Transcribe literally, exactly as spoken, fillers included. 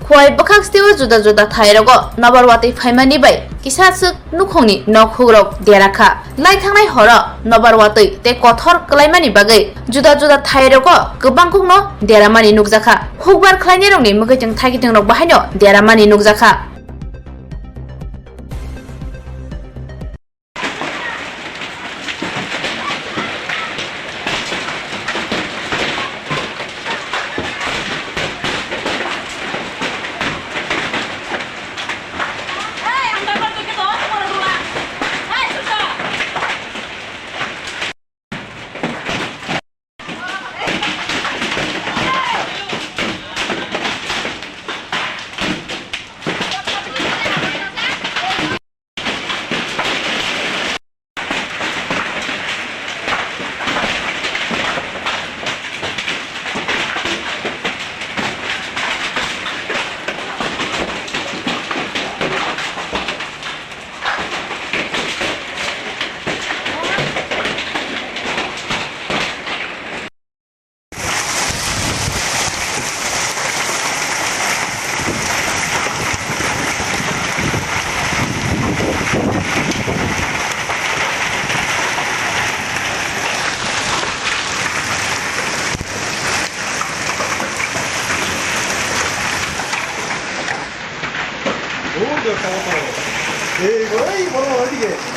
Huai bwkhak steo juda juda thairogo nobar watwi phaimani bai kisa swk nukhungni nok hugrok dera kha. Lai thangnai horo nobar watwi tei kothor kwlaimani bagwi juda juda thairogo kwbangkukno deramani nukjakha. Hukbar khlainairokni mwkhwitwng thaikitwng rok bahaino deramani nukjakha. Ei, ei, borok, borok, oidige.